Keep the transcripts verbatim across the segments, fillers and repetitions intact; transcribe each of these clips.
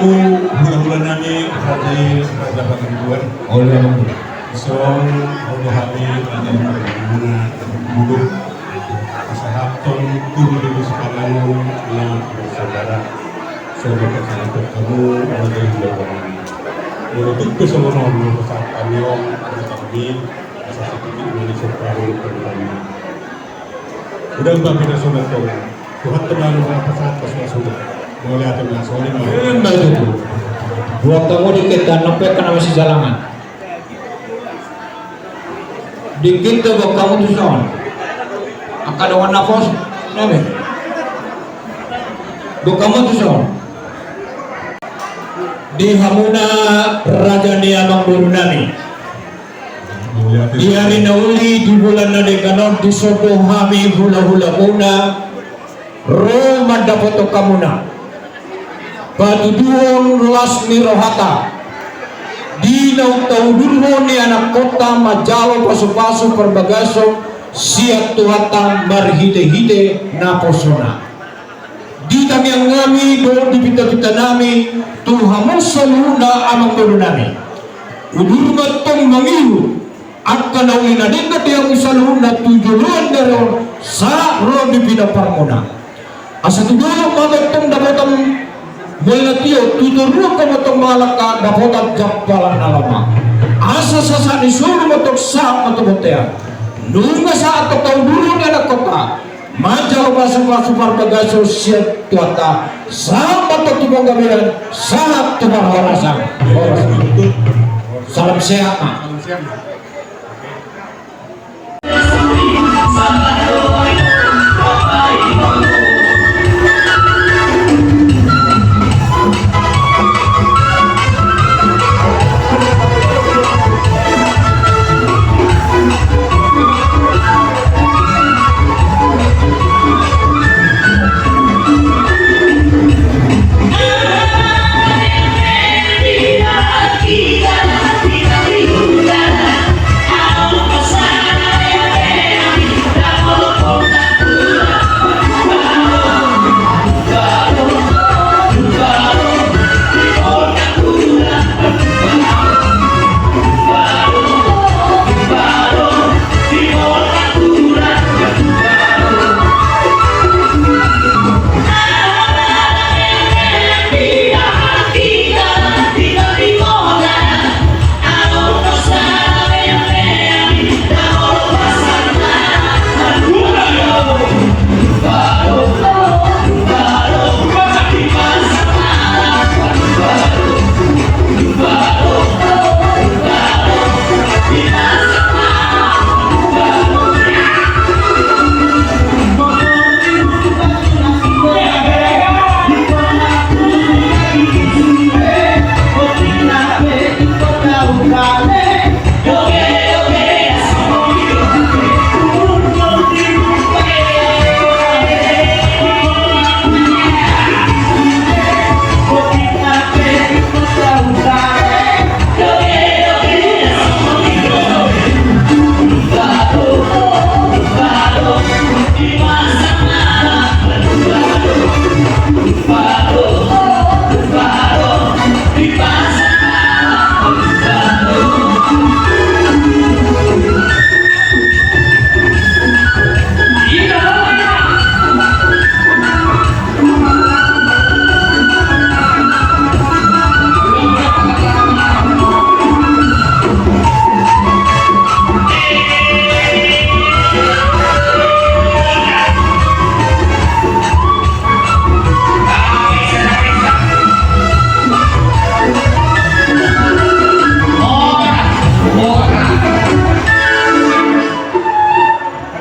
Hulahula nami, raja i, raja pangaribuan. Olo. Dison ro do hami, raja i, hulahula nami. Pasahathon tu di Gusti Pangulu na bersaudara. Songon pasahathon hamu, raja i, hulahula nami. Molo tung pe songon on, molo pasahat hami on, raja nami, asa sititik ma ni somparu, raja nami. Udah, Bang, kita sunat kau. Tuhan tenang, Bang, apa saat pas masuk. Boleh atau nggak, soalnya mau. Buat kamu dikit dan nempel kena masih jalangan. Dikit tuh buat kamu tuh, son. Angka dongan nafas, nami. Buat kamu tuh, son. Di hamuna raja ni amang boru nami. Di ari na uli, di bulan na denggan on, dison do hami hulahula muna ro mandapothon hamuna patuduhon las ni rohanta di naung taudurhon ni anakkonta manjalo pasupasu parbagason sian Tuhanta marhitehite naposona. Di tangiang nami dohot di pintapinta nami tu hamu saluhutna amang boru nami. Udur ma tong mangiru angka na uli na denggan di hamu saluhutna tu joloan ni ari on sahat ro di pinomparmuna. Asa tu dolok ma tong dapotan mula na tio, tu toruan ma tong mangalangka dapotan jampalan na lama. Asa sasahat ni solu ma tong sahat ma tu bontean. Nunga sahat tong taudurhon ni anakkonta manjalo pasupasu parbagason sian Tuhanta, sahat ma tong tu panggabean, sahat tu parhorasan. Horas. Salam sehat ma.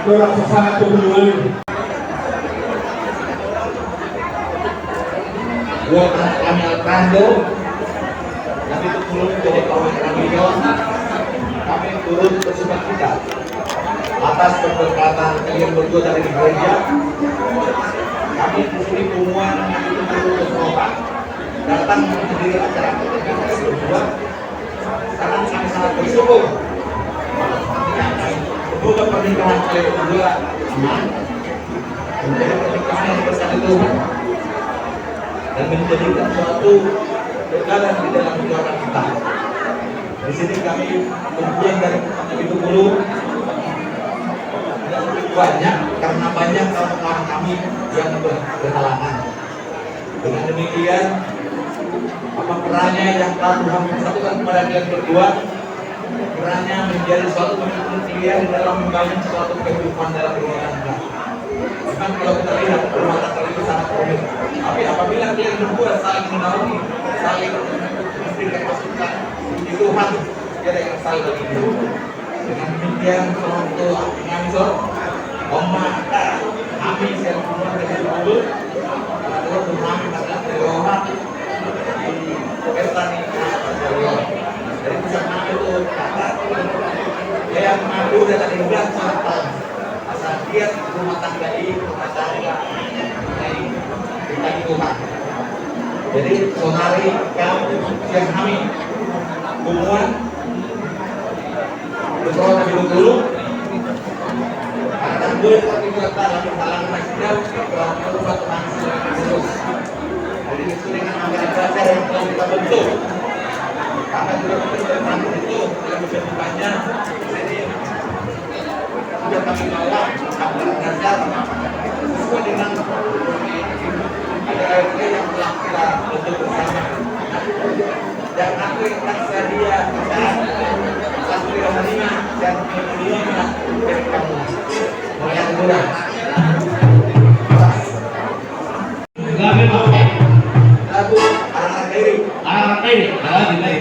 Ora sasatu bulan. Buat kami Alfando, kami turut bersuka cita atas keberangkatan kalian berdua dari gereja. Kami di sini semua itu turut bersuka datang menghadiri acara pernikahan kalian berdua. Sekarang kami sangat bersyukur. Semoga pernikahan kalian berdua aman, menjadi pernikahan yang berkelanjutan dan menjadikan suatu Berjalan di dalam keluarga kita. Di sini kami kumpulan dari Kota Pitupulu banyak, karena banyak kawan-kawan kami yang ber-, berhalangan. Dengan demikian, apa, perannya yang telah Tuhan persatukan kepada kalian berdua, kiranya menjadi suatu pemikiran kalian di dalam membangun suatu kehidupan dalam rumah tangga. Memang kalau kita lihat, rumah tangga itu sangat rumit. Tapi apabila kalian berdua saling menaungi, saling memberikan masukan, itu hak tiada yang salah lagi. Dengan demikian, untuk kami, so, oma, kami, saya semua dari dulu, kalau kami pada dari oma, di pesta ni, jadi bisa kami itu, yang aku udah tadi bilang, so, asa dia rumah tangga i, rumah tangga i, di Tuhan. Jadi, sonari, kami, sian hami, punguan, Betul, tapi dulu. Anak gue, tapi gue tak lagi, tak lagi masih jauh, kalau perlu satu masih terus. Jadi, itu dengan anggaran dasar yang telah kita bentuk. Karena juga kita sudah pernah bentuk, kita bisa bertanya, jadi, sudah kami bawa anggaran dasar sesuai dengan ada R T yang telah kita bentuk bersama. Dan aku yang tak sadia, satu yang lima dan lima dari kamu. Mulai kurang. Lagu anak-anak Dairi. Anak-anak Dairi. Anak-anak Dairi.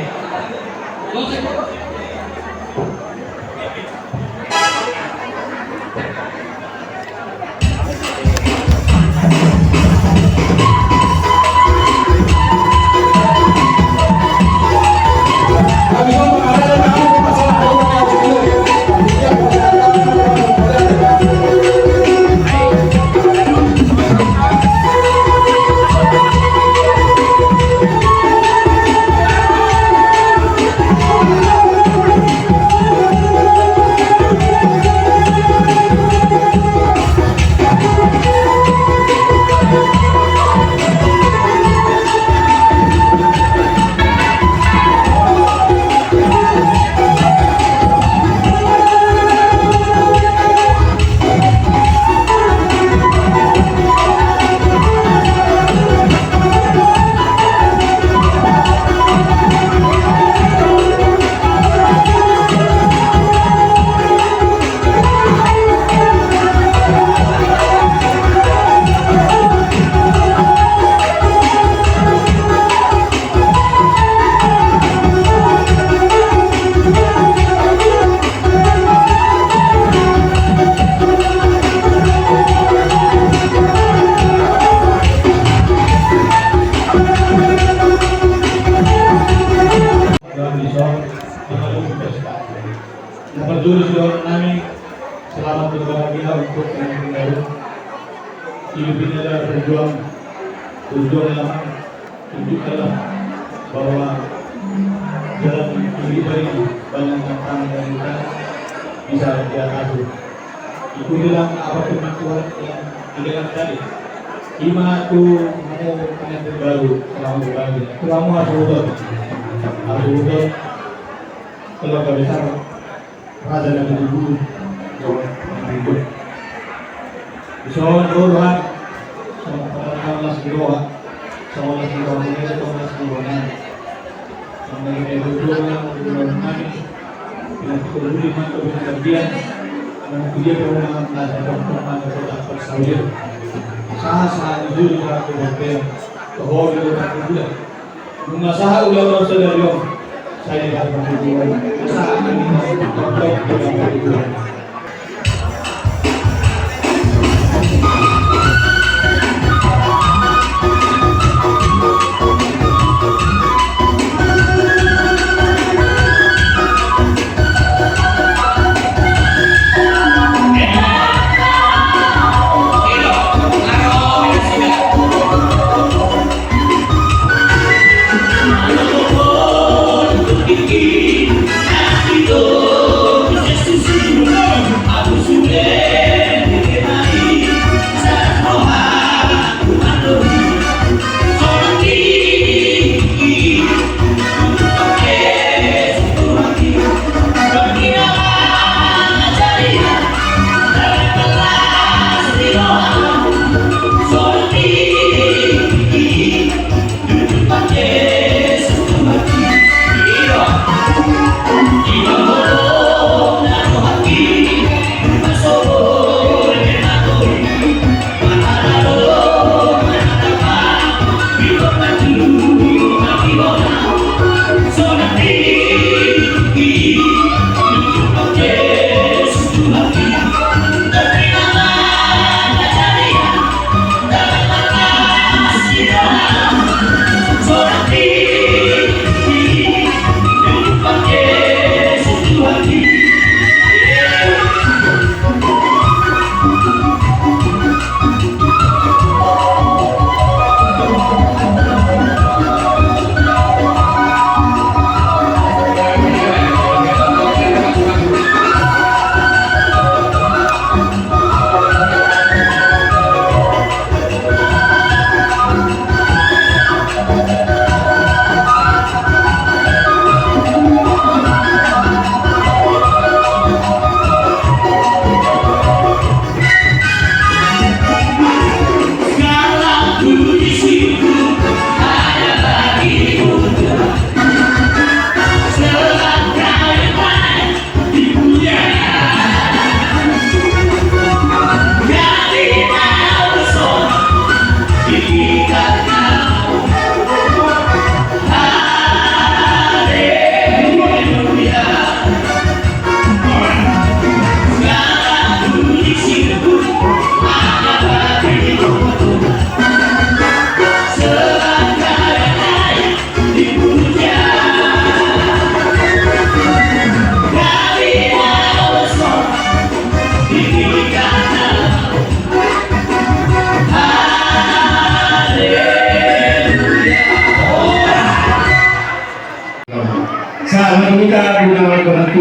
Dalam dison, dalam pesta. Yang pertama, saudara kami, selamat berbahagia untuk pengantin baru. Hidup ini adalah perjuangan, perjuangan lama. Tunjukkanlah bahwa dalam kehidupan ini banyak tantangan dan rintangan bisa diatasi. Ikutilah apa firman Tuhan yang didengar tadi. Ima tu hamu pengantin baru, selamat berbahagia. Tu hamu hasuhuton, hasuhuton keluarga besar Raja Nabitubulu. Dison do roha, songon las ni roha, songon las ni roha, songon las ni roha. Songon las ni roha, songon las ni roha. Saha-saha ni juru, saha-saha ni juru. Nunga sahat ulaon sadari on, sai diharap hami tu Tuhan. Sahat hami tu Tuhan.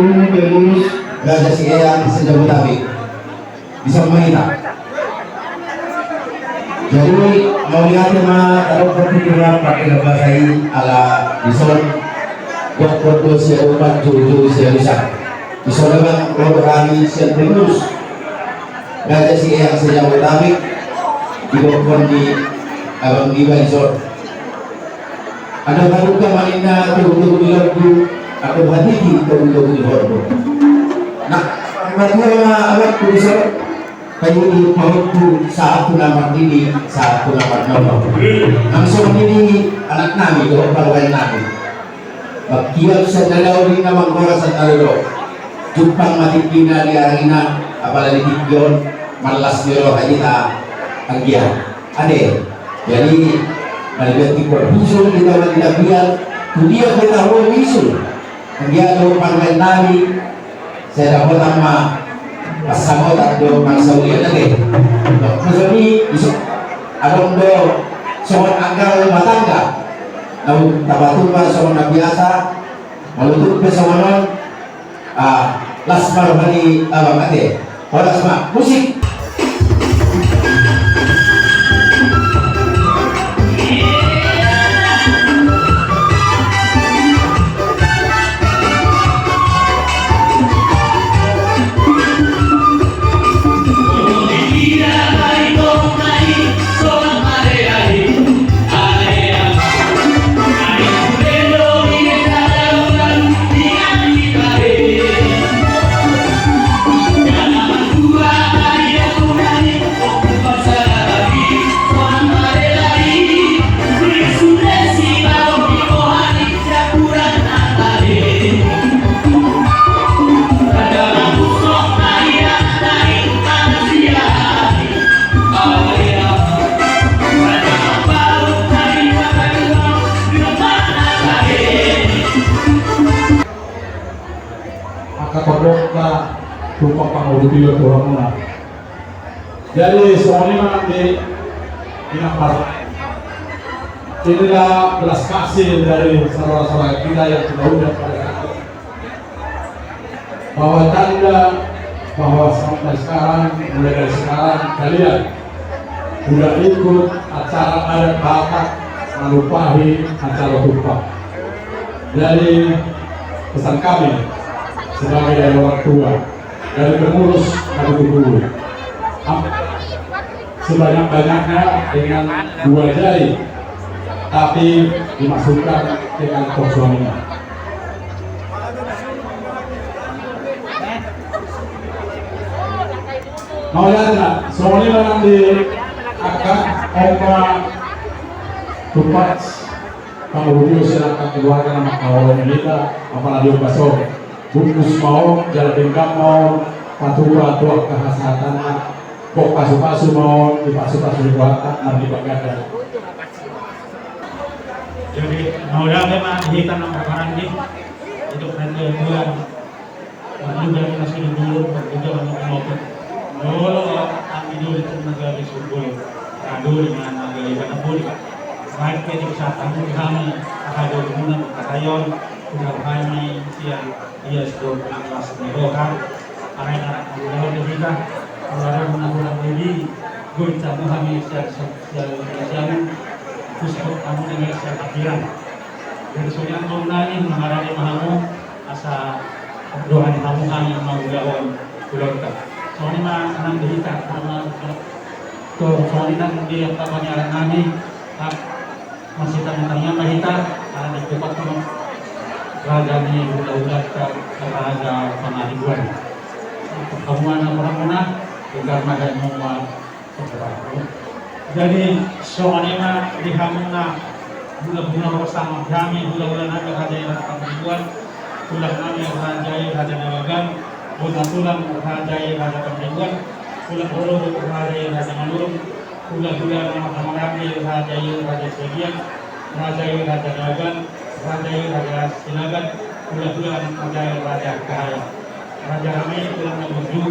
Pengurus Raja Siehang se-Jabodetabek. Bisa ma hita. Jadi, mauliate ma tadok pertujuan partai bangsa i ala dison. Gok pondo sia dopan, joujou sia lusa. Dison abang rodo hami sian pengurus Raja Siehang se-Jabodetabek. Di gok pondi abang di bangsa. Adong hadungka ma ninna togu-togu ni lombu, adong hatiti togu-togu ni horbo. Nah, matua ma abangku dison, paihut-ihut ma hottu sahat tu na marnini, sahat tu na marnono. Nang songon i di anak nami dohot panggabean nami. Manghias sian na dao ninna, manggora sian na dodok. Jumpang ma tingkina di arina, apala di tingki on, marlas ni roha hita anggia. Ate, jadi, malibat di perhusul kita malibat biar, tu dia kita huo misul. Anggia tu panggabean nami, sai dapotan ma, pasamotan do mansaulian ate. Dok, maksudni, iso, adong do, songon angka rumah tangga. Naung tapatupa songon na biasa, molo tung pe songon on, Ah, las ma roha ni abang ate. Horas ma, musik. Angka tondongta, tumpang pangurutio tu hamuna. Jadi, songon i ma di inang par-, inilah belas kasih dari saudara-saudara kita yang kita undang pada saat ini. Bahwa tanda bahwa sampai sekarang, mulai dari sekarang, kalian sudah ikut acara adat Batak menumpahi acara tumpang. Jadi, pesan kami sebagai dari orang tua, dari pengurus Nabi Tubuh, sebanyak-banyaknya dengan dua jari, tapi dimasukkan dengan porsionnya. Mauliate ma, songon i ma nang di angka, on ma tumpak pangurutio sian angka keluarga na mangkaholongi hita, apala di ombas on. Bungkus ma on, jala denggan ma on, patupa tu angka hasahatanna, gok pasupasu ma on, dipasupasu ni Tuhanta, marlipat ganda. Jadi, mauliate ma di hita na marhaha i, untuk nanti dua, juga na sudah dulu, juga na mau. Molo, kami dulu itu na gabe sumbul, na dulu na gabe na bulu. Baik, jadi bisa tamu kami, ada guna, ada yon, sudah kami siap. Ia sudah menang kelas di Roha. Anak-anak muda di kita, keluarga muda ini, gue tamu kami siap, siap, siap, siap, khusus tamu dengan siap pikiran. Jadi, soalnya mau nanya, mengarahkan mahamu, asa doa di kamu kami mau gawan keluarga. Soalnya mah, anak di kita, sama, tuh, soalnya nanti apa, penyaran kami, ah, Masitangiang-tangiang ma hita, ala ni tupat ma raja ni hulahulanta, Raja Pangaribuan. Hamu anak orang mana, tinggal makan semua. Jadi, songon i ma di hamuna, hulahula, bersama kami, hulahula nami Raja i Raja Pangaribuan, tulang nami Raja i Raja Nababan, bona tulang Raja i Raja Pangaribuan, tulang boru Raja i Raja Manurung, hulahula na marhaha maranggi Raja i Raja Siagian, Raja i Raja Nababan, Raja i Raja Sinagan, hulahula Raja i Raja Angkahaya. Raja nami tulang na burju,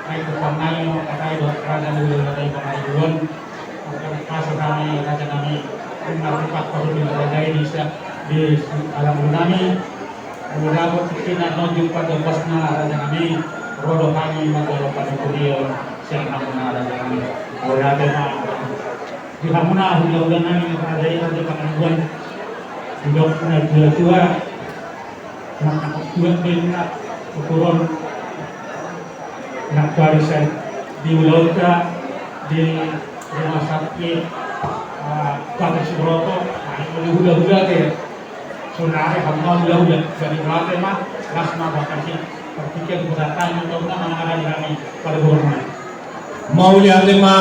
ai tumpang nami mangkatai dohot raja ni hulahula i Pangaribuan. Mangkatai pasu hami raja nami, ina tupat pahuli raja i di sa-, di alam nami. Molo dapot tingkina nunjuk pajopasna raja nami, ro do hami manjalo panuturion sian hamuna raja nami. Mauliate ma. Di hamuna hulahula nami raja i, raja Pangaribuan. Didok natuatua, mangkatuak do inna uturon. Nangkaning sai di ulaonta di rumah sakit, ah, Gatot Subroto, nah, itu hulahula te. Saonari hamu ma hulahula, jadi mauliate ma, las ma bakasi partingkian, hudatangani ma tu hamuna manang raja nami, pada gubernur. Mauliate ma.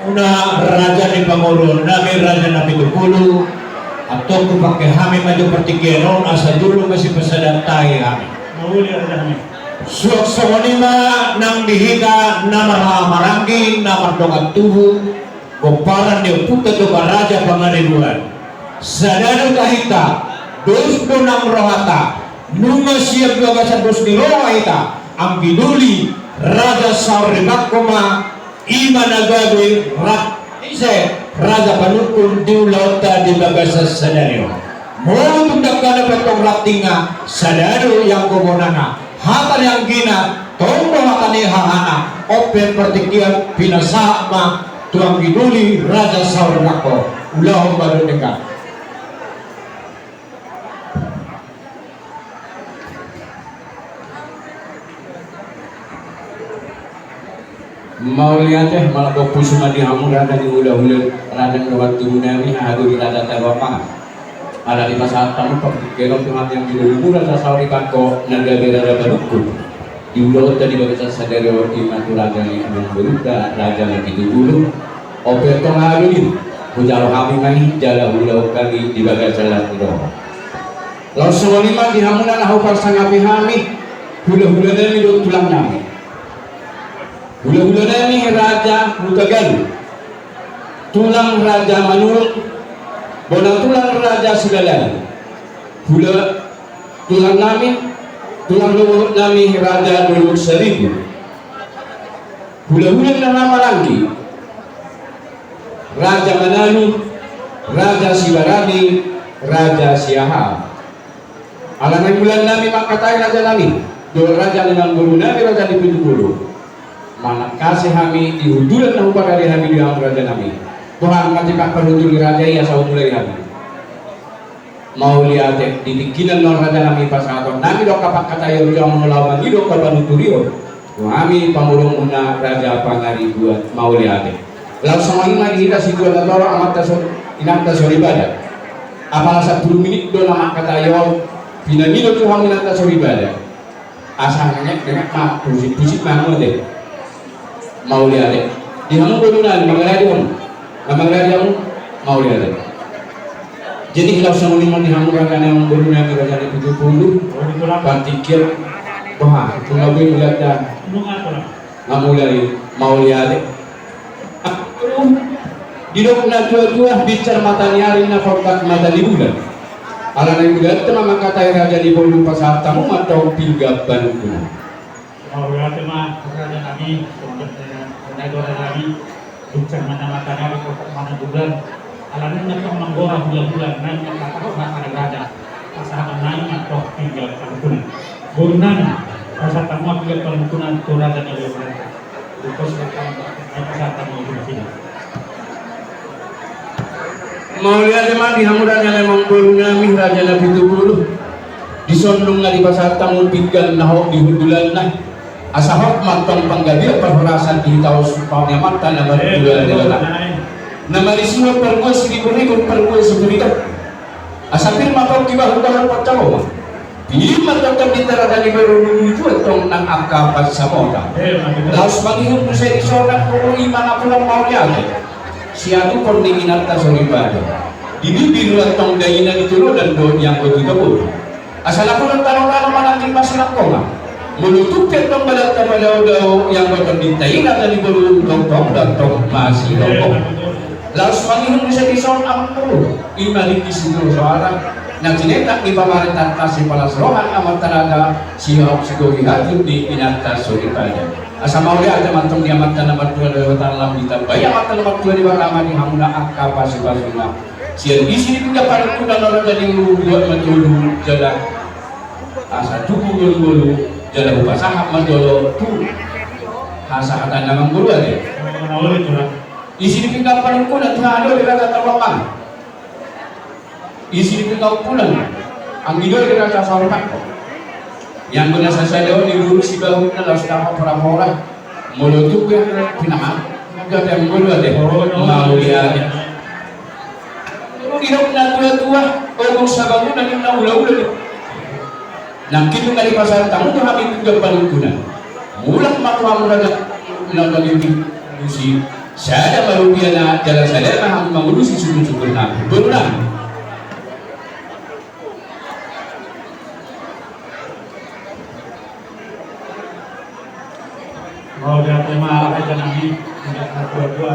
Unang raja ni pamoruon nami, raja Napitupulu, antong hupangke hami ma jo partingkian on asa jolo masipasahat tahi hami. Mauliate raja nami. Suang songon i ma nang di hita na marhahamaranggi, na mardongan tubu, pomparan ni ompunta Tuan Raja Pangaribuan. Sada do tahinta, dos do nang rohanta, nunga sian bagasan dos ni roha hita, anggi doli Raja Saur Ripangko ma, i ma na gabe ra-, ise, raja panungkun di ulaonta di bagasan sadari on. Molo tung dangka na pe antong rantingna, sada do ianggo bonana. Hata ni anggina, tong do hata ni hahana, on pe partingkian pinasahat ma tu anggi doli Raja Saur Ripangko. Ulahon ma do denggan. Mauliate, malambok pusu ma di hamu raja ni hulahula, raja ni dongan tubu nami, hahadoli raja Tarumahan. Ala dipasahat hamu partingkian on tu hami anggi dolimu Raja Saur Ripangko na gabe raja panungkun di ulaonta di bagasan sadari on, i ma tu raja ni amangborunta Raja Napitupulu. On pe antong hahadoli, hujalo hami ma i jala huulahon hami di bagasan las ni roha. Laos songon i ma di hamuna na hupasangap hami, hulahula nami dohot tulang nami. Hulahula nami Raja Hutagalu, tulang Raja Manurung, bona tulang Raja Silalahi. Hula tulang nami, tulang lomot nami Raja Dolok Saribu. Hulahula na marhahamaranggi, Raja Manalu, Raja Sibarani, Raja Siahaan. Ala naeng mangula hami mangkatai raja nami dohot raja ni amangboru nami Raja Napitupulu, manangkasi hami di hundulan na huparade hami di hamu raja nami. Boha ma tingki parhundul ni raja i asa humulai hami. Mauliate, di tingki na on raja nami pasahaton nami do angka pangkataion tu hamu, laho mangido angka panuturion tu hami pamoruonmuna Raja Pangaribuan. Mauliate. Laos songon i ma di hita situa na torop, amanta so-, inanta soripada. Apala sampulu minit do na mangkatai on, pinangido tu hamu inanta soripada. Asa nengek, nengek ma, pusing, pusing ma hamu ate. Mauliate. Di hamu boru nami, mangarade hamu. Mangarade hamu. Mauliate. Jadi, laos songon i ma di hamu raja ni amangboru nami Raja Napitupulu. Partingkian. Boha, tung boi mauliate. Nga mulai, mauliate. Didok natuatua, binsar mata ni ari, na pongkat mata ni bulan. Ala naeng mangula hita ma mangkatai raja ni boru, pasahat hamu ma antong pinggan panungkunan. Mauliate ma raja nami, songon i do raja nami, binsar mata ni ari, pongkat mata ni bulan. Alani na tong manggora hulahula nami, na tong manggora raja. Pasahaton nami ma antong pinggan panungkunan. Boru nami, pasahat hamu ma pinggan panungkunan tu raja na dua belas. Pasahat hamu ma pinggan. Mauliate ma di hamu raja ni amangboru nami Raja Napitupulu. Dison nunga dipasahat hamu pinggan na hot di hundulanna. Asa hot ma antong panggabean parhorasan di hita on, supahi ni Amanta na martua Debata, na marisi parbue siriburibu, parbue situriton. Asa pir ma antong dibahen dohot pansalongan. Pir ma antong di taraga ni boru, nunga tutu antong nang angka pansamotan. Laos mangihut muse di son, nang boru i ma na pulang mauliate. Siatupon ni inanta soripada. Di bibir antong daina, di tolonan do ianggo tu toboru. Asa na pulang tano-tano manang di masirangkongan. Molo tung pe antong badanta madaodao, ianggo tondinta i raja ni boru, tongtong do antong masirangkongan. Laos mangihut muse di son amang boru, i ma di si Turu Soara, na tinetak ni pamarentanta, sipalas roha ni amanta raja, sihaop sigohi hajut ni inanta soripada. Asa mauliate ma antong di Amanta na martua Debata, lam ditambai Amanta na martua Debata ma di hamuna angka pasupasuna. Sian isi ni pinggan parungkuna na ro jadi buat ma tolu jala asa tubu ngolu-ngolu jala hupasahat ma jolo tu hasahatan na manggolu ate. Isi ni pinggan parungkuna tu hado di rata tawang. Isi ni pinggan parungkuna anggi do di rata sarupak. Yang guna sasada on di guru si bahu na laus tapa pora-pora. Molo tu gue pinama. Gak yang guru ate. Mau dia ate. Idok na tua-tua, ogung sabangunan, na ula-ula. Nangkin nunga dipasahat hamu tu hami pinggan parungkuna. Mulak ma tu hamu raja na mangipi usi sada ma rupiana jala sada ma hamu mangurusi sungkun-sungkun nami. Boru nami. Mauliate ma raja nami, ingat na tua-tua,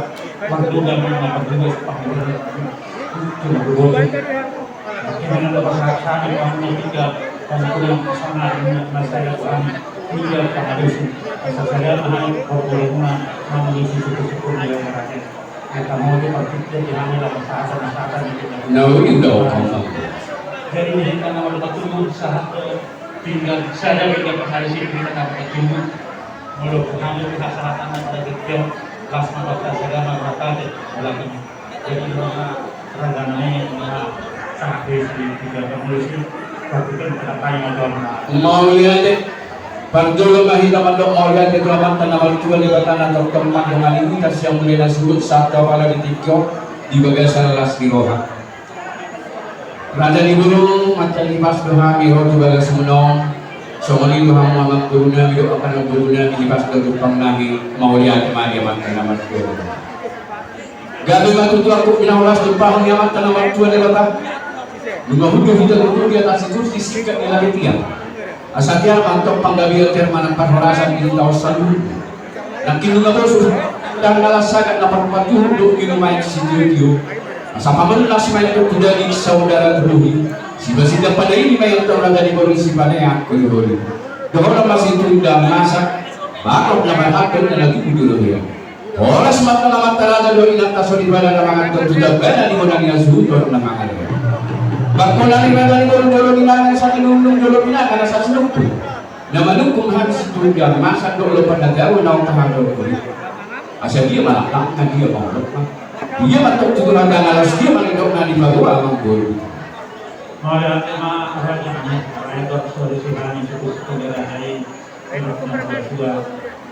marduga ma na marduga si pangguruan. Cuma berbohong. Akhirnya ada pasahat kami, kamu na tiga, kamu pulang ke sana, ingat na saya Tuhan, tiga, kamu ada sini. Asa sada ma hami, pargulanguna, kamu di situ, situ, dia raja. Jadi, di hita na molo patunggu sahat pinggan sada, pinggan pahari si pinggan na patunggu. Molo tu hami di hasahatan na pada getian, las ma bangsa sada ma mata de, ulang ini. Jadi, maka ragana ini, maka sangat besi, tiga pangulusi, tapi kan kita tanya agama. Mauliate. Parjolo ma hita mandok mauliate tu Amanta na martua Debata na tongtong mandongani hita sian mulai na surut sahat tu apala di tingki on di bagasan las ni roha. Raja ni boru, mansai hipas do hami ro tu bagasmuna on. Songon i do hamu amangboru nami dohot amangboru nami, hipas do jumpang nami, mauliate ma di Amanta na martua. Gabe ma tutu angkup na horas jumpang ni Amanta na martua Debata. Nunga hundul hita tutu di atas situs di singkat ni lari tiang. Asa tiar mantong panggabean, tiar manang parhorasan di taon saluhut. Nangkin nunga bosur dan na las sagat na parpatuhuk dohot minum aek sitio-tio. Asa pamanun las ma i tu daging, saudara tu bohi. Sibasinda padaini ma i antong raja ni boru sipaneang holi-holi. Dohonon ma situndang masak, bagot na marhata na lagi bujur dia. Horas ma antong amanta raja dohot inanta soripada na mangan tontu dambana di bona ni hasuhuton na mangan. Bangkona ni raja ni boru jolo ni nana satinundung jolo pinaka na sasinungkun. Na manungkun hami situndang masak dohot lopan na jabu naung tahadohon holi. Asa dia ma langkangna, dia ma olopna. Dia ma tong tutu na galas, dia ma nidokna di paboa amangboru. Mauliate ma raja nami, raja sori sihani suku-suku raja i. Elo na martua,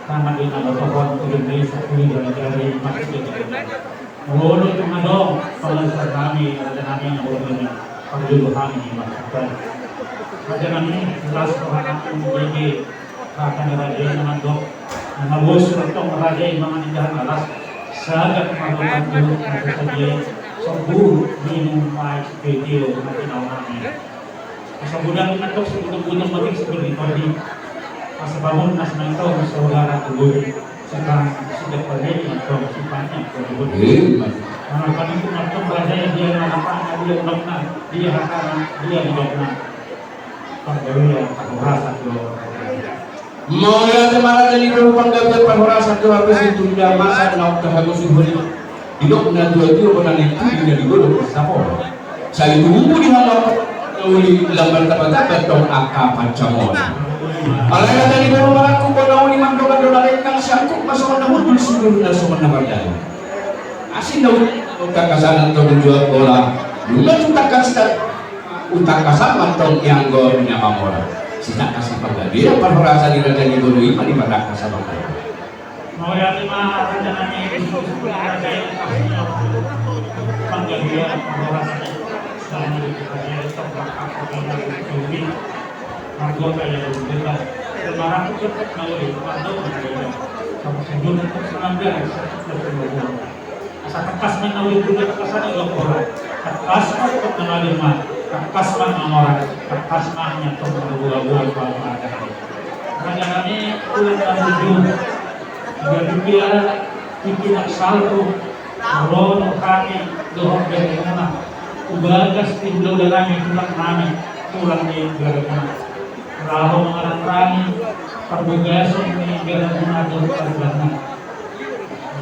tama di na botohon, ujung desa, ujung jari-jari, masuk di jari. Molo tung adong, pangalasan nami, raja nami, na boru nami, parjolo hami, masuk di jari. Raja nami, las roha nami, bege, raja ni raja i na mandok, na mabosur antong raja i mangan indahan alas, sagat marlopan dohot na sadia i, somburu, minum aek sitio-tio, na tinaon nami. Asa godang i mandok sigotong-gotong, matik sigordi-gordi. Asa bangun na sinantong saudara tu bohi. Sipang sidak pagedi mantong sipangnya pagedi. Iya, Mas. Mana paling tu mantong raja i dia na hatana, dia unokna, dia hatana, dia unokna. Panggabean parhorasan do. Mauliate ma raja ni boru, panggabean parhorasan do hape situndang masak naung tahagosi holi. Didok na tua-tua, bona ni pudi na di godok sapo. Sai tubu di halaman na uli, lambat taba-taba tong angka pansamona. Alai raja ni boru marangkup bona uli, mandok do na lengkang, siangkup ma songon na hundul, sundul na songon na mardalan. Asi na uli tangkasan antong jual bola. Nunga tu tangkas ta-, utangkasan mantong ianggo na mamora. Sitangkas i panggabean parhorasan ni raja ni boru i ma di patangkas amang. Mauliate ma raja nami, raja i, panggabean parhorasan i. Salama di raja i, tong mangkap panggabean i. Margota ia bergota. Marangkup cepat na uli, mardomu na uli. Kamu sendiri untuk senang dari satu ke dua. Asa tangkas ma na uli, tangkasan i do bola. Tangkas ma tong na maduma. Tangkas ma mamora. Tangkas ma nian tong na boa-boa, boa-boa. Raja nami, ulang tahun tujuh. Jadi dia bikin salpu. Ro do hami dohot beremuna. Tu bagas ni hulahula nami, tulang nami, tulang ni beremuna. Laho mangarang-rangi parbagason ni beremuna dohot parbanna.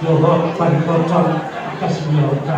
Dohot parikoton angka simiaonta.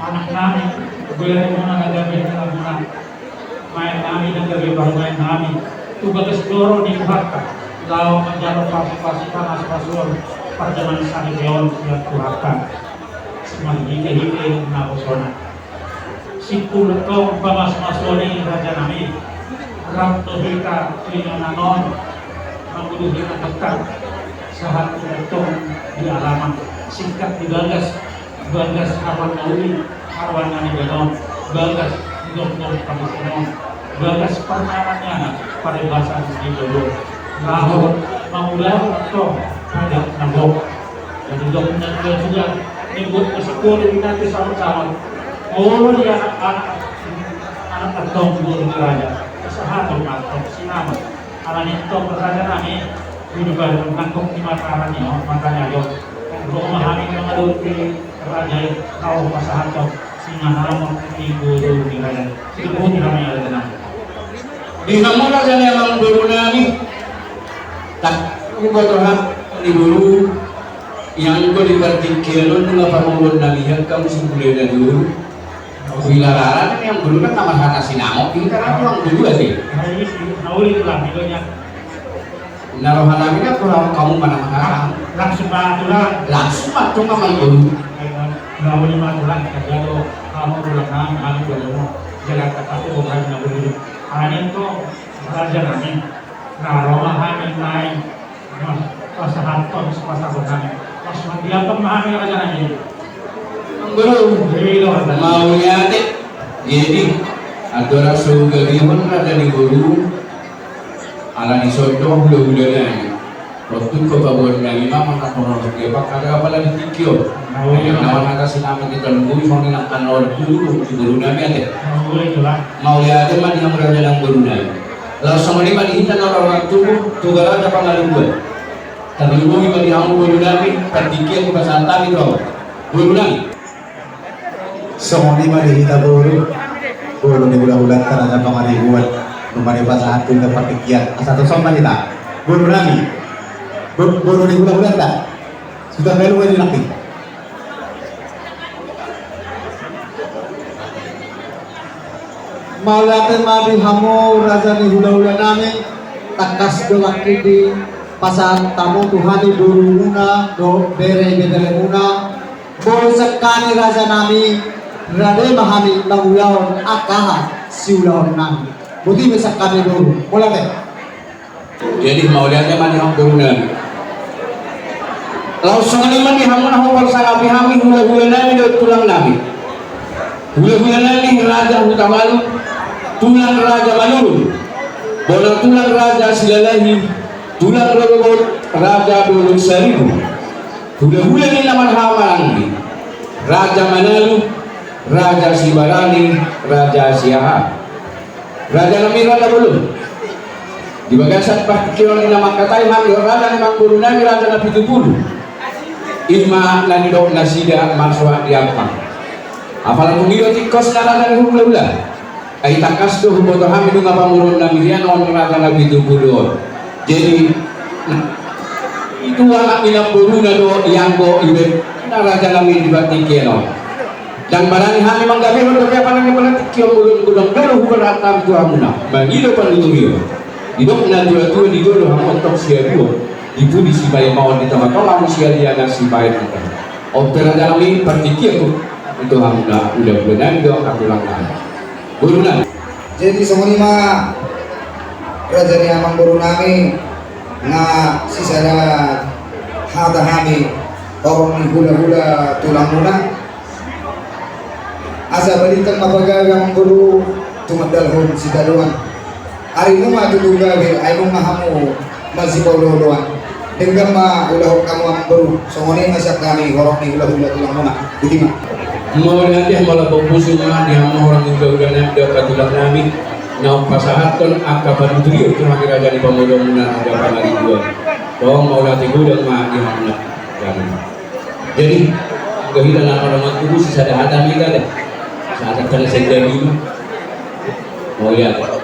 Anak nami, goari muna na gabe hita muna. Maen nami na gabe parumaen nami tu bagas joro ni Tuhanta, laho manjalo pasupasu, pangasupasuon parjaman saripeon sian Tuhanta. Simarhitehite naposona. Singkop tong pamasumasuon i, raja nami, rap do hita tu inganan on, manguduhi na dekat, sahat tu tong di alaman, singkat di bagas, bagas hapan na uli, haruan na nidanon, bagas di tongtong pamusinon, bagas parmahanna, paribasan di jolo. Laho mangulahon tong adat na gok. Jadi dok na dua juga, ni buat ke sepuluh di nanti sama-sama. Olo di anak-anak, anak tong boru ni raja. Sahat tong, tong sinama. Alani tong raja nami, di depan nangkok di mata ni, oh, matanya yo. Roha hami mangadok di raja i, kau pasahat tong. Singa namo di boru ni raja. Di boru ni raja namo. Di hamu raja ni amang boru nami. Tak, huboto hami ni boru. Yang ko di partingkian on nunga pamoruon nami, yang kamu simpulai na dulu. Bila rara ni amang boru kan nama hata sinamok, ini kan amang boru aja. Nah, ini sih, nah, udah itu lah, videonya. Na roha nami na kurang kamu mana mana. Langsung ma tulang. Langsung ma tulang, amang boru. Langsung ma tulang, kita jalo, kamu tulang nami, kamu tulang nami. Jalan kata tu bukan na boru. Alani tong raja nami. Na roha nami nai. Nah, pasahat tong, pasahat nami. Pas mandi apa ma nami raja nami. Amang boru. Iya, iya. Mauliate. Jadi, andorang so hugabehon raja ni boru. Alani songon i do hulahula nami. Tontu paboa nami ma manang horas dia pakada apala di tingki on. Nawan hata sinamot di talunggui songon i nang anor dulu di boru nami ate. Mauliate ma di hamu raja nang boru nami. Laos songon i ma di hita na roha tubu tu gara na pangaluan. Talunggui ma di hamu boru nami, partingkian tu pasahat nami tu hamu. Boru nami. Songon i ma di hita boru, boru ni hulahulanta Raja Pangaribuan, nunga dipasahat tu hita partingkian. Asa tung songon i ma hita. Boru nami. Bo-, boru ni hulahulanta. Sudah melu ma di nangkin. Mauliate ma di hamu raja ni hulahula nami, tangkas do nangkin dipasahat hamu tu hami borumuna dohot bere-beremuna. Boi sian hami raja nami, rade ma hami mangulahon angka siulaon nami. Boti ma sian hami boru. Mauliate. Jadi mauliate ma di hamu boru nami. Laos songon i ma di hamu na huparsangapi hami hulahula nami dohot tulang nami. Hulahula nami Raja Hutabalu, tulang Raja Manurung, bona tulang Raja Silalahi, tulang rorobot Raja Dolok Saribu. Hulahula ni na marhaha maranggi, Raja Manalu, Raja Sibarani, Raja Siahaan. Raja nami, raja bolon. Di bagasan partingkian on na mangkatai hami dohot raja ni amangboru nami, raja na pitu pulu. I ma na nidok nasida marsoak di ampang. Apala tung i do tingkosna raja ni hulahula. Ai tangkas do huboto hami nunga pamoruon nami hian on raja na pitu pulu on. Jadi, itu anak ni amangboruna do ianggo ibe na raja nami di partingkian on. Ndang barani hami manggabehon dope apalagi apalagi tingki on, godang-godang do huparrohahon hami tu hamuna mangido panuturion. Didok na tua-tua, di jolo hamu antong siaduon, di pudi sipaimaon, di tonga-tonga hamu sialiana sipaenaon. On pe raja nami partingkian tu hamuna hulahula nami dohot angka tulang nami. Boru nami. Jadi songon i ma raja ni amangboru nami, na sisada hata hami horong ni hulahula tulangmuna. Asa balintang ma pagabe amangboru tumandalhon sitadoan. Ari nunga tutu gabe, ai nunga hamu masipaolo-oloan. Denggan ma ulahon hamu amangboru, songon i ma sian hami horong ni hulahula tulangmuna. Boti ma. Mauliate, mauliate, mauliate ma di hamu horong ni hulahula nami dohot angka tulang nami. Na hupasahathon angka panuturion tu hami raja ni pamoruonmuna Raja Pangaribuan. Tong mauliate godang ma di hamuna. Jadi, anggo hita na molo mantubu sisada hata ma hita da. Sahata tangkas saja lima. Mauliate.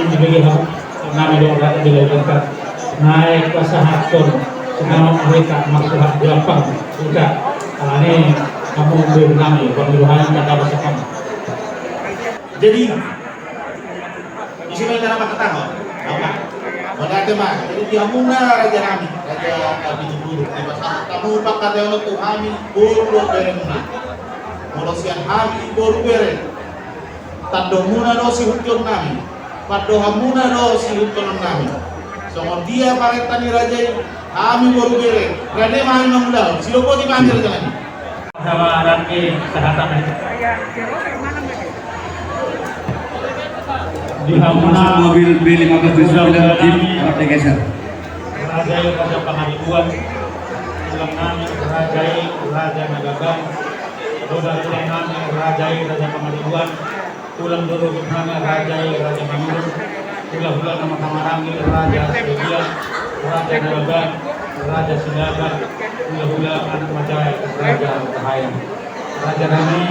nami dibege hamu, nami do rata di lautan. Naeng pasahathon sinamot hita marsuhat gampang hita. Alani hamu boru nami, bang Ibrahim kata pasahathon. Jadi, isi ma inda na mangkatahon. Apa? Mauliate ma. Jadi di hamuna raja nami, raja Abitubulu, dipasahat hamu pangkataion tu hami boru dohot beremuna. Molo sian hami boru bere, tandomuna do sihutihon nami, pandohanmuna do sihutihon nami. Songon dia parenta ni raja i, hami boru bere, rade ma hami mangulahon, sidok boti ma hami raja nami. Sama rangke sahata. Di hamuna mobil B lima belas tujuh sembilan, Jeep, harap digeser. Raja i Raja Pangaribuan, tulang nami Raja i Raja Nagaban, tulang nami Raja i Raja Pangaribuan, tulang dolo nami Raja i Raja Manurung, hulahula na marhamaranggi Raja Siagian, Raja Nagaban, Raja Silaban, hulahula anak majae Raja Rahayang. Raja nami,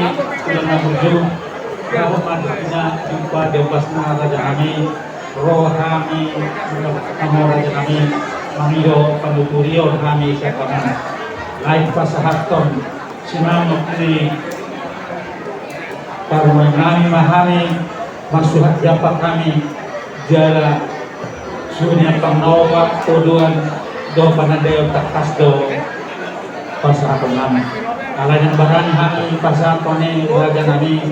tulang na burju, dohot ma di na jumpa di ombasna raja nami, ro hami, raja nami, mangido panuturion hami sian hamuna. Naeng pasahathon sinamot ni parumaen nami ma hami, marsuhat gampang hami, jala suhut ni ampang na opat, todoan dohot panandaion tangkas do pasahaton nami. Alai naeng barani hami pasahaton i raja nami,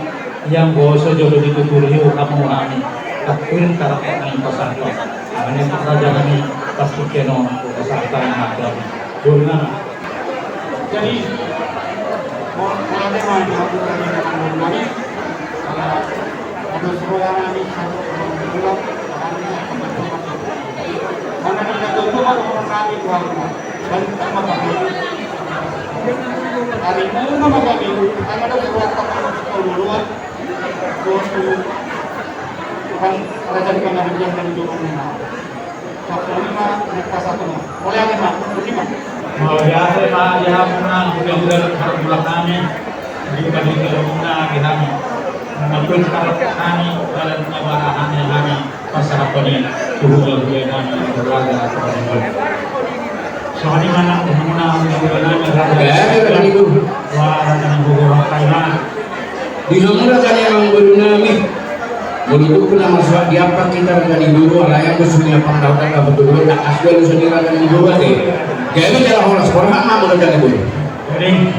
ianggo so jolo dituturi hamu hami, takdir tarap nami pasahaton. Alani raja nami, pasti kenon pasahaton nami. Boru nami. Jadi, mo-, mauliate ma di hamuna raja nami. Ala, ala suruan nami satu bulan, kami akan bertobat. Mana kita tutup atau kami keluar rumah? Dan sama kami. Hari minggu sama kami, kita ada surat tangan sepuluh duluan. Tuhan, kerajaan kami yang dari dulu. Mauliate ma di hamuna hulahula dohot parhorong nami, di hamuna di hami. Mauliate ma di hami, dalan na bara hami, hami pasahaton i tu hulahula nami, keluarga, keluarga. Songon i ma nang di hamuna hulahula nami, raja. Wah, raja nami, hulahula nami. Di hamuna raja ni amangboru nami. Molo tung na marsuhat di ampang hita raja ni boru, alai anggo suhut ni ampang na opat, na patoluhon, tangkas do alusan ni raja ni boru ate. Gabe jala horas, borhat ma molo raja ni boru. Jadi,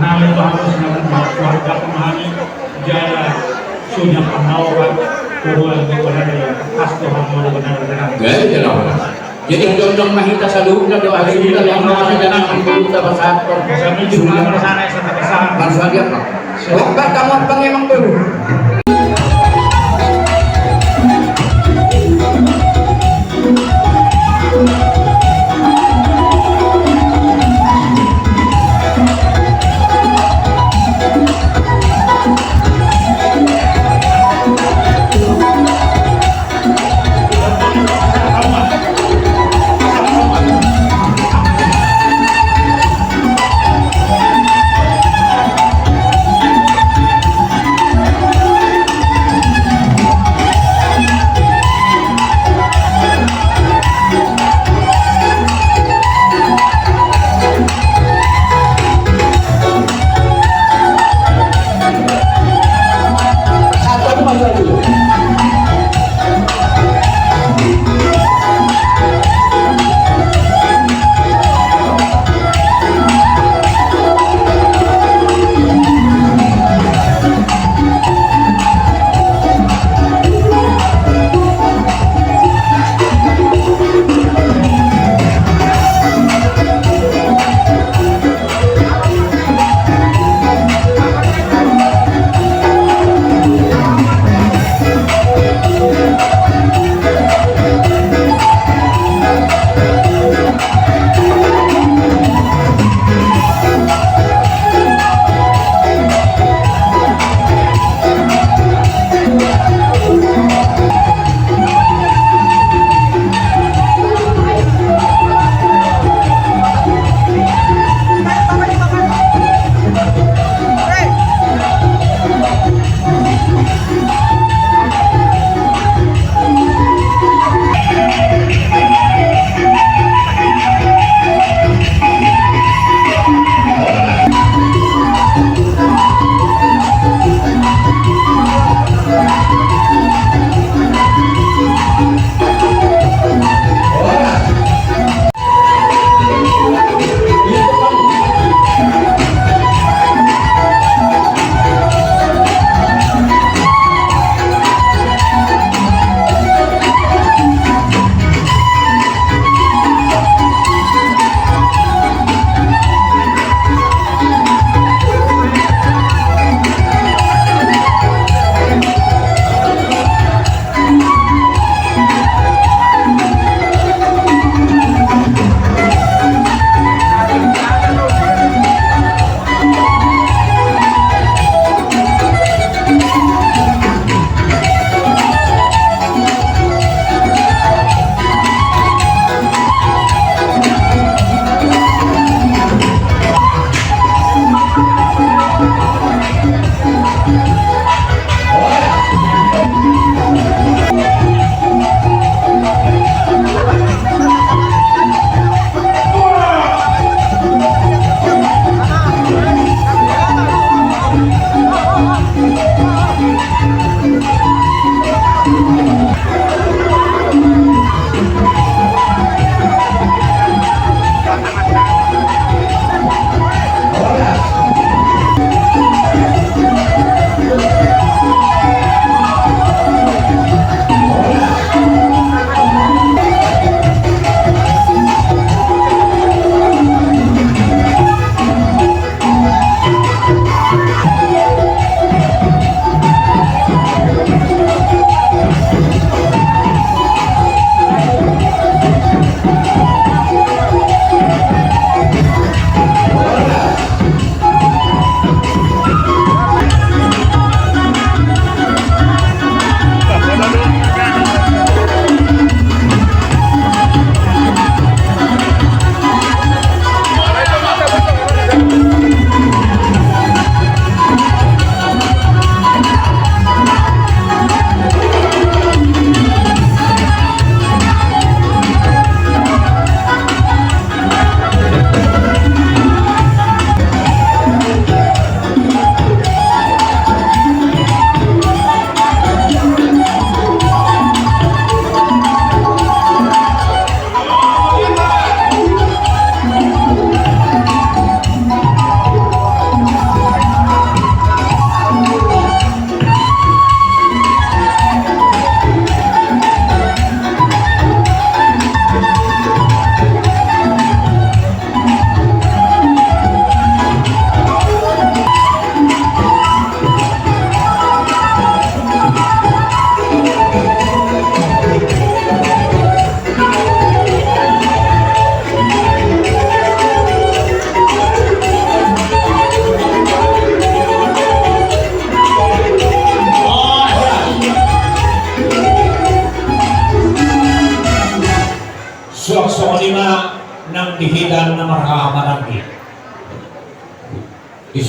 nami tu hamu sinamot marsuhat gampang hami, jala suhut ni ampang na opat, patoluhon, tangkas do hamu molo raja ni boru. Gabe jala horas. Jadi jongjong ma hita saluhutna do, akhirna do, akhirna do, akhirna do, akhirna do, pasahathon. Marsuhat di ampang. Wah, bang, kamu apa ngemang, Bro?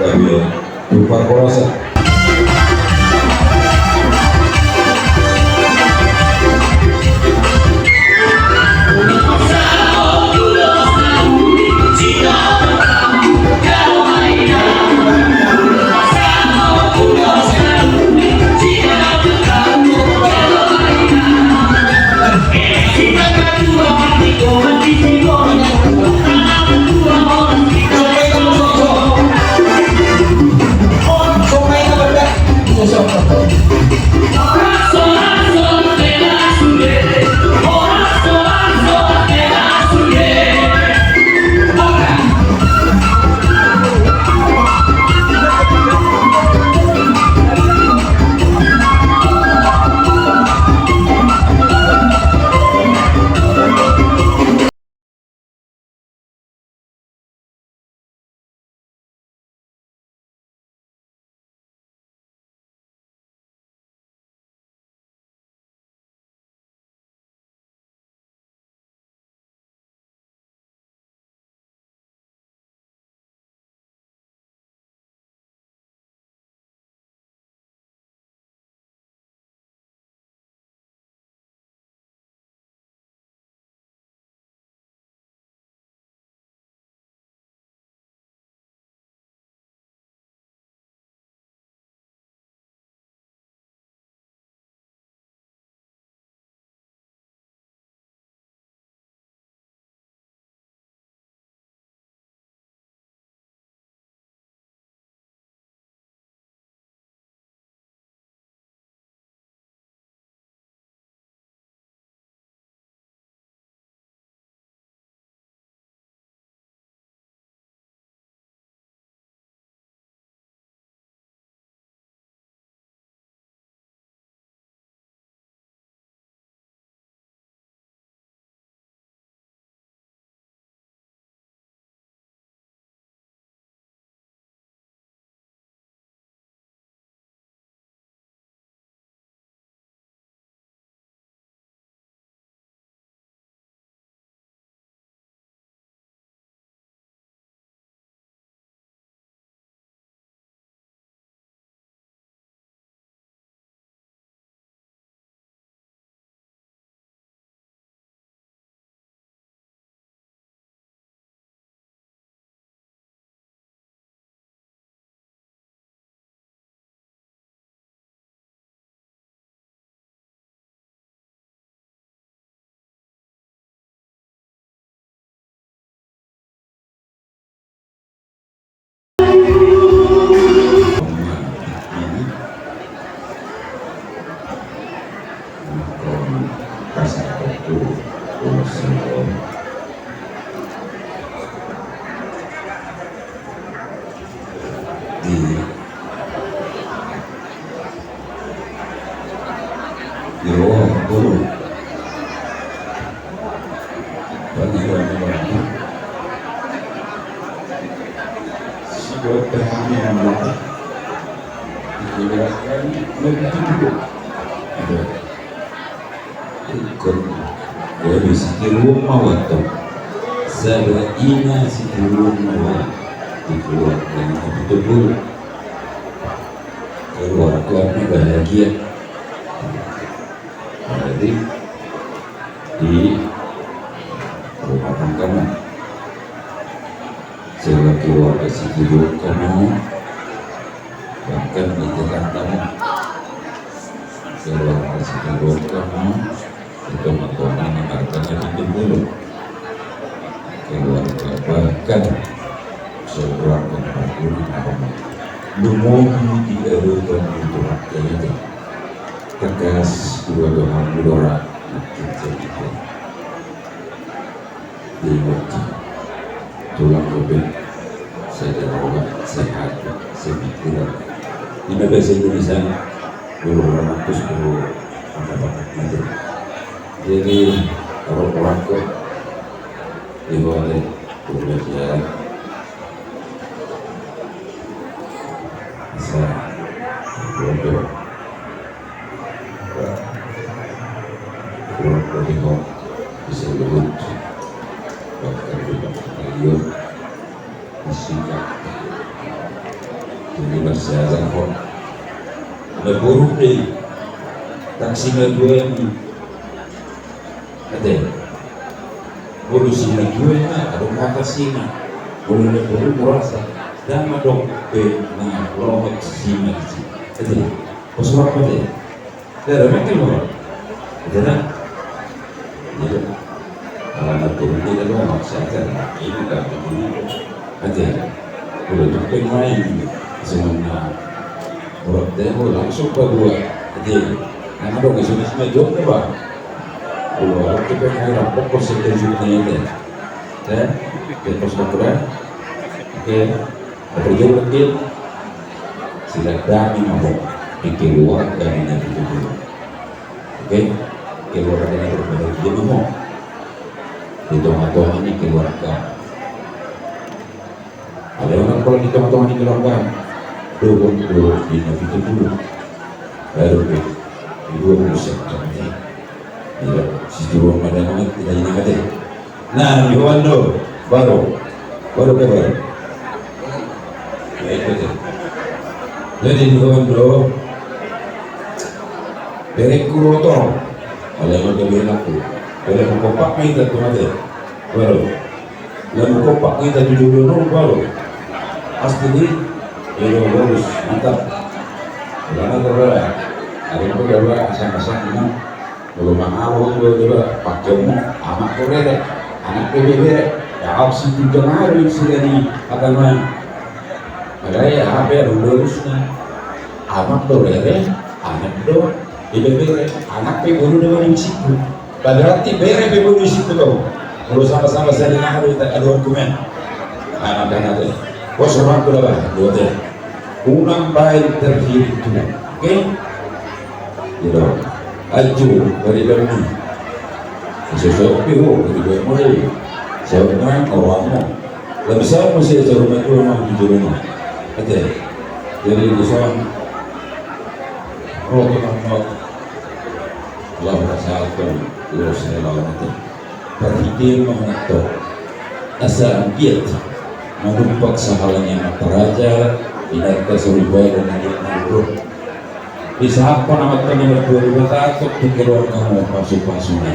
gabe tu parhorasan. Sibuat hami amang. Dikeluarkan nanti dulu. Aduh. Ikut. Jadi sitiruon ma wetong. Sada ina sitiruon ma wetong. Dikeluarkan nanti dulu. Keluarga ini bahagia. Jadi di rumah tangga ma. Selaku warga sitiruon ma, bahkan di tetangga ma. Selaku warga sitiruon ma, itu matonan harganya di dulu. Keluarga bahkan seorang pembangunan rumah. Lumobi di erokan itu rakyat. Tegas dua dohan mudora makin sedikit. Ingot, tulang rupin, sada roha, sehat, semikiran. Ini bahasa Indonesia, dulu orang ratus dulu, apa, apa, nanti. Jadi, orang-orang kok, di bawah deh, Indonesia. Bisa, bodoh. Kurang lebih kok bisa luhut. Bahkan juga ayo disikap. Jadi masih ada kok. Ada buruk nih. Taksi na dua ini. Ate. Bolu sina dua ini, ada kata sina. Bolu na bolu kurasa. Dan madok pe na rohot sina di sini. Ate. Pas orang ate. Dara mungkin lo. Dara. Iya. Ala na turun dia lo maksa aja. Ini kan begini. Aja. Udah tuh main. Semuanya. Orang tembok langsung ke dua. Aja. Nama dong, sudah semua jawab, Bang. Udah, orang kita main rampok kok sekian juta ini. Ya. Kita sudah kurang. Oke. Berjumpa lagi. Silaturahmi ma ho di keluarga ni na pitu jolo. Oke? Keluarga ni na pitu jolo ma ho. Di tonga-tonga ni keluarga. Alai unang pola di tonga-tonga ni keluarga. Dohot do di na pitu jolo. Baru di dua puluh September. Iya, situruon ma damang, tidak ini mate. Nah, di hoan do, baru. Baru ke baru. Baik, betul. Jadi, di hoan do. Berengku rotor. Kalau yang udah bilang aku. Berengku kompak main tak tuh mate. Baru. Lalu kompak kita tujuh puluh baru. Pasti di. Ya, bagus. Mantap. Karena kalau ada yang udah asal-asal ini. Kalau mau awal gue juga pakai mau anak gue beda, anak gue beda. Ya, harus itu jangan ada yang sudah di apa namanya. Ada ya, apa ya, lurusnya. Anak tuh beda, anak tuh beda, anak gue dulu dengan yang situ. Padahal ti bere pe bolu di situ kau. Kalau sama-sama saya dengar ada tak ada dokumen. Anak-anak teh. Bos orang tu lah, dua teh. Unang baen terhitung. Oke? Gitu. Aju, dari dalam ni. Sesuatu pi ho, dari dalam ni. Saya orang, orang mau. Lebih saya masih ada rumah tua mau di rumah. Oke. Jadi, di sana. Oh, kita mau. Laho pasahathon ulos ni laho ate. Parhitean ma on antong. Asa anggiat manumpak sahala ni amanta raja, inanta soripada na di na ro. Disahaphon amanta na martua Debata antong tu keluargamu pasu-pasuna.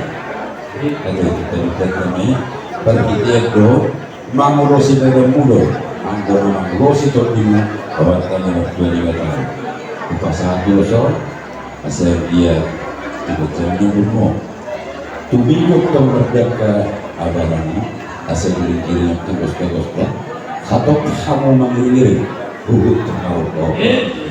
Ate, kita di tengah ni parhitean do. Mangulosi badanmu do, anggo na mangulosi tondimu, amanta na martua Debata. Hupasahat ulos on, asa dia tiga jam na burmo. Tumigot tong mardangka abarani, asa giring-giring tong gosta-gosta. Hatop hamu mangiring-iring. Huhut tong na ro,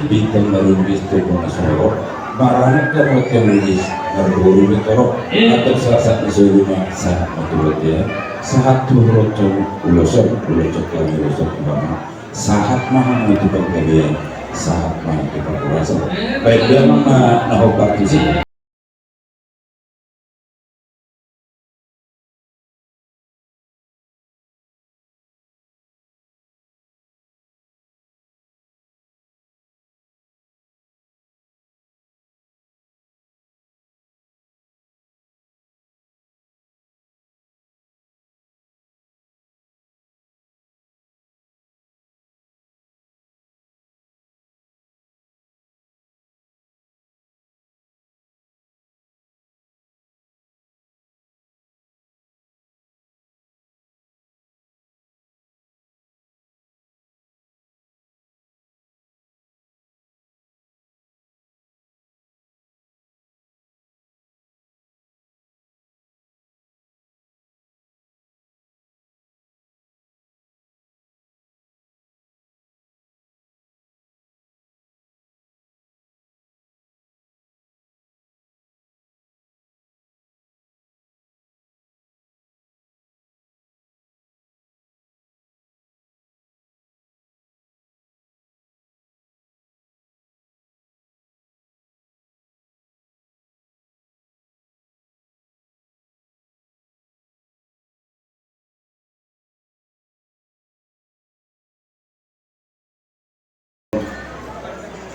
bintang na limbis tu bona soro, maranak na mata limbis, marburu betoro, atau sasak di suru ma, sahat ma tu batia, sahat tu roncong, ulos on, ulos on kami ulos on tu mama, sahat ma hamu tu panggabean, sahat ma tu pangurasan. Baik, dia ma na hobak di sini.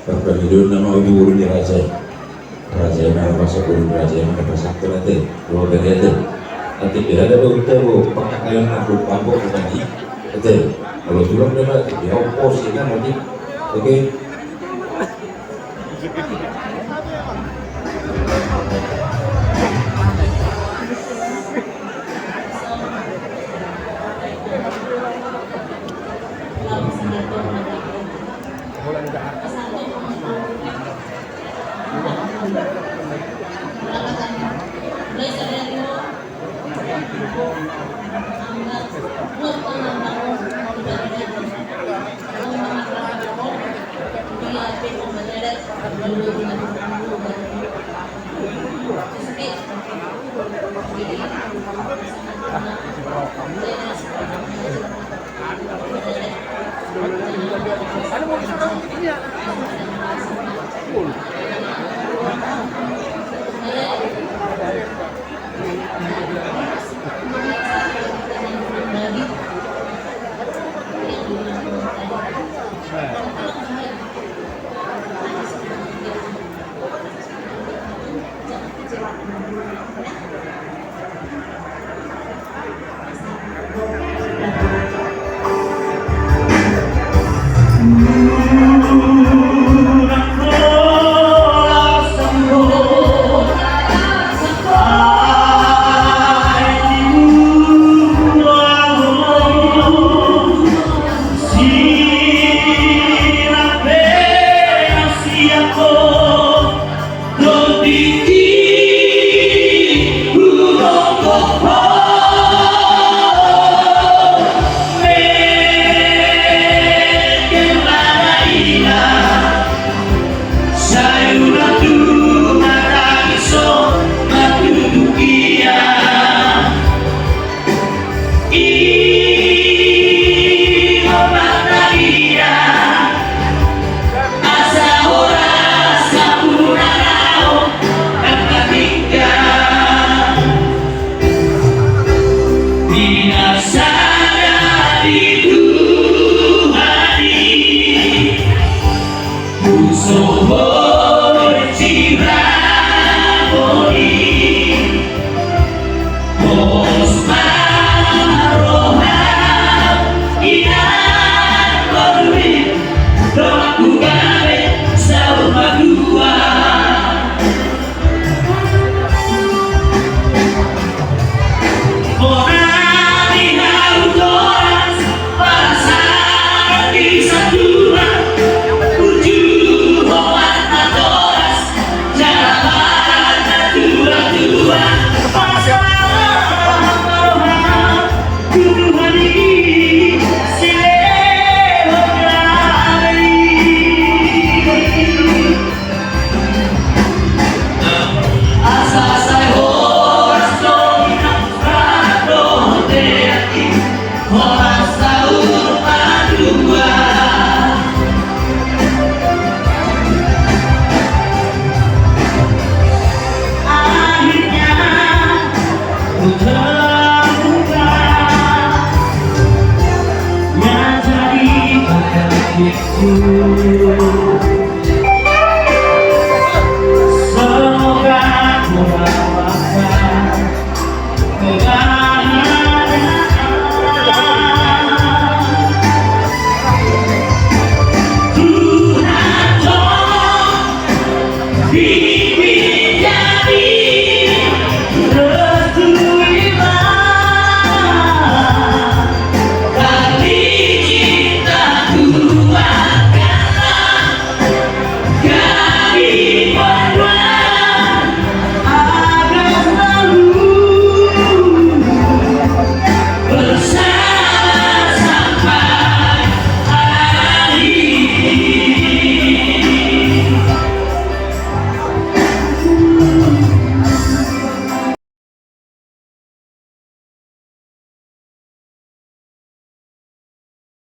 Parpangidon nama uju boru ni raja i. Raja i na masa boru ni raja i na pasangkir ate. Dua bere ate. Ate pe ada do uta bo pangkakalan aku pambok tadi. Ate. Kalau tulang dia ate dia opos ikan nanti. Oke.